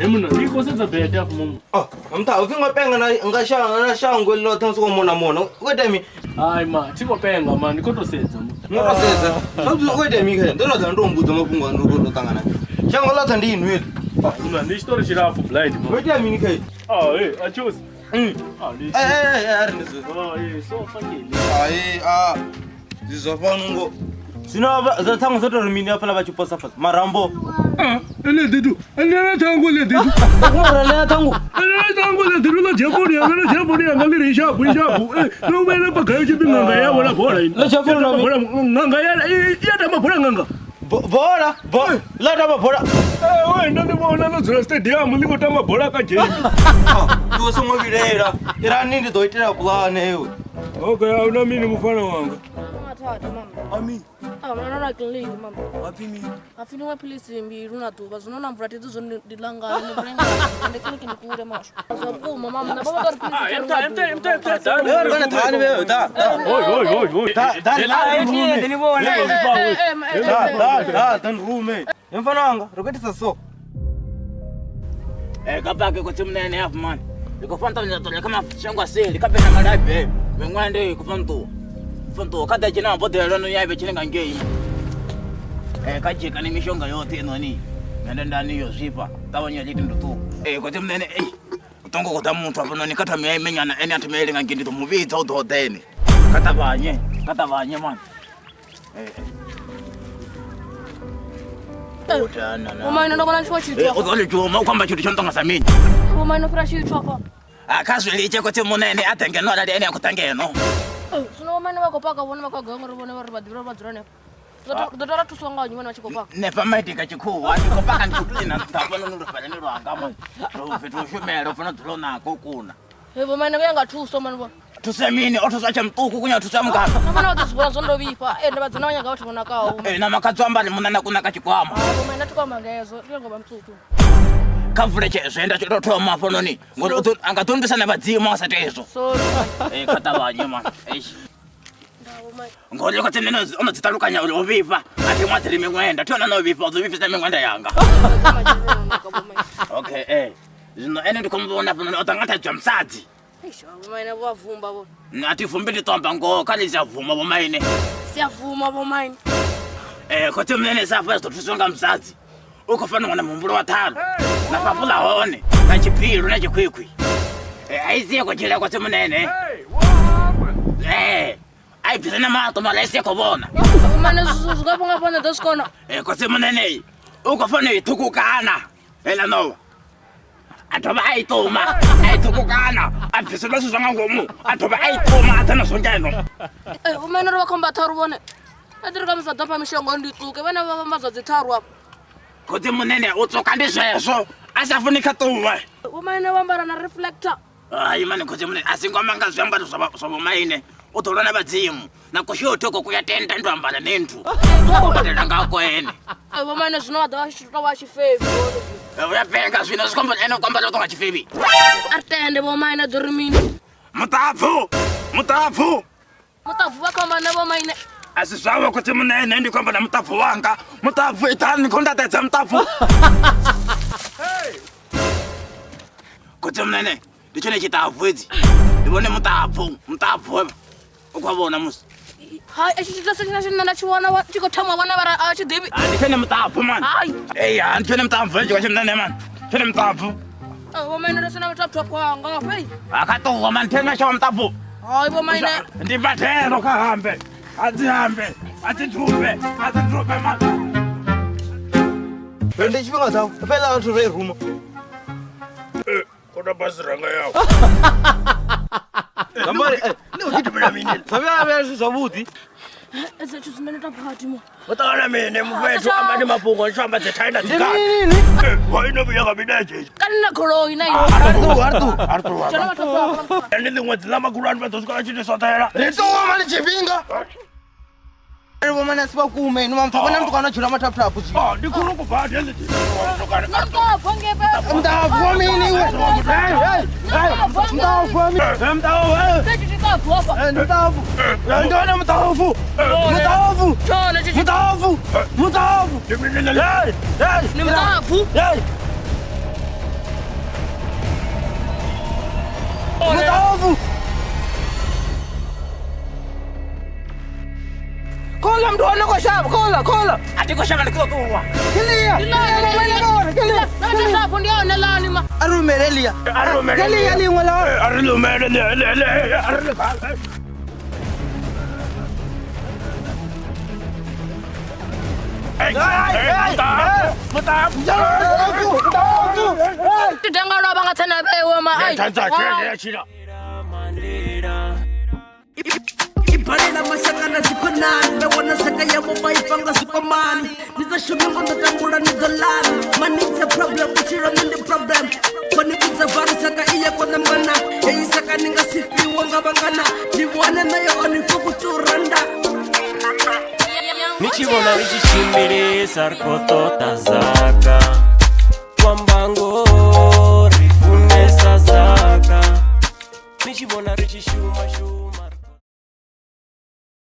Muna ndi khou sedza bete afho momo. Ah, mtha u finga penga na nga shango na shango ḽoṱhe soko mona mona. U khou ita mini? Hai ma, thi khou penga ma, ndi khou tou sedza mo. Ngo to sedza. Zwavhuḓi u khou ita mini kha? Ndo no ḓa ndo mbudza mafhungo a ndo ndo ṱangana. Shango ḽoṱhe ndi inwi heḽi. Muna ndi tshitori tshilapfu blind mo. Ho itea mini kha? Ah, hey, a choose. Ah, ndi. Eh eh eh a ri ndi zwe. Ah, eh, so fucking. Hai a zwi zwa fhano ngo. Zwino za ṱhangu dzo to ri mini hafhaḽa vha tshi posa fhasi marambo. Ele didu, ele thangu le didu. Murale ṱhangu. Ele thangu le didu la dzhia founu yanga, la dzhia founu yanga ḽi ri ishapu ishapu. Eh, no vhela pagayo tshifhinga nga ya vhona bola ini. Ḽa dzhia founu na Bola nganga ya ya tamba bola nganga. Bola, bola, ḽa tamba bola. Eh, we ndo ndi vhona ḽo dzula stadium ḽi khou tamba bola ka dzheni. Iwe songo vhilela. Irani ndi ḓo itela pulane ewe. Okay, a huna mini mufana wanga. Mathada mama. Ami, A huna na kiḽiniki mama. hapfi mini? Hapfi ndi nwe philisi mbili na ḓuvha zwino na mvula thidzo zwo ndi ḽa ngani ndi vule ngani ndi kiḽiniki ndi kule masho. Zwa vhukuma mama na baba ri philisi Ah, emta emta emta emta. Eh, kana thani be, da. Da, Oi oi oi oi. da, da, da. Da, da, da, da nrume. Mfana wanga, ri khou itisa so. Eh, kapake kotsi munene hafhu mani ndi khou fana ṱavhanya ṱola kha mashango a seli kha bena malabi miṅwenda ndi khou fana ṱuwa fana ṱuwa kha ḓa tshena maboḓelo no ya vhe tshine nga ngei eh kha dzheka ni mishonga yoṱhe inoni nṋe ndani yo zwifha ṱavhanya liti ndo ṱuwa eh kotsi munene eh u tongo khou ḓa muthu hafhanoni kha thome ya imenyana ene a thome ya ilenga ngei ndi ḓo mu vhidza u ḓo ḓa ene kha ṱavhanye mani eh Mama ino ndo vhona tshiṅwe tshithu u ḓo ḽi u khou amba tshithu tsho no tonga sa mini Mama ino fhira tshithu afha. A kha zwi litshe khotsi munene a ḓe ngeno arali ene a khou ḓa ngeno. Zwino vho maine vha khou paka vhone vha khou gaya ngori vhone vha ri vha ḓivha vha dzula hanefha. Ri ḓo tou ra thusiwa nga nnyi vhone vha tshi khou paka. Nṋe fha maiti nga tshikhuwa ndi khou paka ndi khou kiḽina nṱha hafhanoni lufhalani lwanga mani. Fhethu ho shumela u fanela u dzula o naka o kuna. He vho maine vha ya nga thuso mani vhone. Thuso ya mini? O thuswa tshe muṱuku kunya thuso ya mungana. Na vhone vha ḓo zwi vhona zwo ndo vhifha ende vha dzina vha nyaga vhathu vho nakaho. Eh, na makhadzi o amba ri munna na kuna kha tshikwama. Vho maine thi khou amba nga hezwo ndi ngo vha mutswuku. Kha vule tshe zwe nda tou thoma hafhanoni ngori u ḓo a nga ḓo nndwisa na vhadzimu a sa tei hezwo. Sorry. Eh, kha ṱavhanye mani. Eish. Nda vho maine. Ngori khotsi nṋe o no dzi ṱalukanya uri o vhifha a thi ṅwaḓeli miṅwenda thi hone no vhifha u ḓo vhifhisa miṅwenda yanga. Vho maine. Okay, eh. Zwino ene ndi khou mu vhona hafhanoni o ḓa nga thaidzo ya musadzi. Eish, vho maine vho a vumba vhone. Nṋe a thi vumbi ndi to amba ngoho kha ḽi bvuma vho maine. Si a vuma vho maine. Eh, khotsi munene sa afha zwi ḓo thuswa nga musadzi. U khou fanela u wana muhumbulo wa ṱhalu na fhafhu ḽa hone na tshiphilu na tshikhwikhwi. Eh, a i sie khou tshila khotsi munene. Eh, a i bvise na maṱo mara a i sie khou vhona. Vho maine zwi nga fhunga fhone ḓo zwi kona. Eh, khotsi munene u khou fanela u i ṱhukukana heiḽa ṋowa. A dovha a i ṱuma, a i ṱhukukana, a bvisela zwithu zwa nga ngomu, a dovha a i ṱuma a ḓa nazwo ngeno. Eh, vho maine ri vha khomba tharu vhone. A ḓi ri kha musi vha ḓo mpha mishonga ndi tsuke vhone vha vhamba zwa dzi tharu afho. Khotsi munene u tsuka ndi zwezwo a sa funi kha ṱuwe. Vho maine vho ambara na reflector. Hai mani khotsi munene a singo amba nga zwiambaro zwa vhomaine u ḓo lwa na vhadzimu na kushoto uko kuya tenda ndo ambara nenthu u badela ngako ene. Eh, vho maine zwino vha ḓo vha tshi tou vha tshifevi vhone zwino. Eh, u ya penga zwino zwi khou amba ene u khou ambara u tonga tshifevi. A ri tende vho maine ḓo ri mini. Muṱapfu! Muṱapfu! Muṱabvu vha khou amba na vho maine. A si zwawe khotsi munene ndi khou amba na muṱapfu wanga. Muṱapfu itani khou ndaṱedza muṱapfu. Khotsi munene ndi tshone tshiṱapfu hedzi. Ndi vhone muṱapfu, muṱapfu u khou vhona musi. Hai, etshi tshithu tshine tshine nda tshi vhona tshi khou thoma vhona vhara a tshi ḓivhi. Ah, ndi tshone muṱapfu mani. Hai. Eya, ndi tshone muṱapfu hedzi khotsi munene mani. Tshone muṱapfu. Eh, vho maine ndo sina muṱapfu wanga fhei. A kha ṱuwa mani thenga tsha muṱapfu. Hai vho maine. Ndi badelo kha hambe. A dzi hambe, a dzi thupe, a dzi thupe mani. Ndi tshifhinga tshawe. Fhela vhathu ro i ruma. Kona basi ranga yawo. Zambari, eh, Ndi u gidimela mini? Zwa vhuya zwithu zwavhuḓi. Edzi tshithu zwine ndo ita phakathi mo. U ṱangana mini mufhethu amba ndi mafhungo ndi tshi amba dzi thaina Ndi dzi gai. mini? Wa ino vhuya nga milenzhe. Kani na goloi na iwe. Ari ṱuwa, ari ṱuwa. Ari ṱuwa. Tshone vhathu vha Ndi ḽiṅwe dzila makhulu vha ḓo swika vha tshi ḓi soṱela. Ri ṱuwa mani tshifhinga. Ri vho mani a si vha kume. Ni mamutha vhona muthu kana tshila mathaputhapu zwino. Ah, ndi khulu kubadi heḽi. Muṱabvu ngepe. Muṱapfu wa mini iwe? Hey, hey, hey. Muṱapfu wa mini? Eh, muṱapfu, eh. Tshithu tshiṱabvu afha. Eh, ndi muṱapfu. Eh, ndi wone muṱapfu. Muṱapfu. Tshone tshithu. Muṱapfu. Muṱapfu. Ndi mini ḽi? Hey, hey. Ndi muṱabvu. Hey. Kola mntu wa nako shaba kola kola. A thi khou shavha ndi khou ṱuwa. Kelia. Kelia. Na tshapu ndi yone lani ma. A rumele lia. A rumele. Kelia lingwe la. A ri lumele le le le a ri. Ndi denga lwa nga tsena vhewe ma. Ai. Ibalela mashaka na dzikhonani vha wana saka yavho vha i panga zwikwamani ndi sa shumi ngo ndo tambula ni ḓo lana money it's a problem vhutshilo nṋe ndi problem koni vhidza vari saka iye kona mngana heyi saka ni nga si fhiwa nga vhangana ndi vhone nayo oni fokuturanda Ni tshi vhona ri tshi tshimbilisa ri khou ṱoḓa zaka.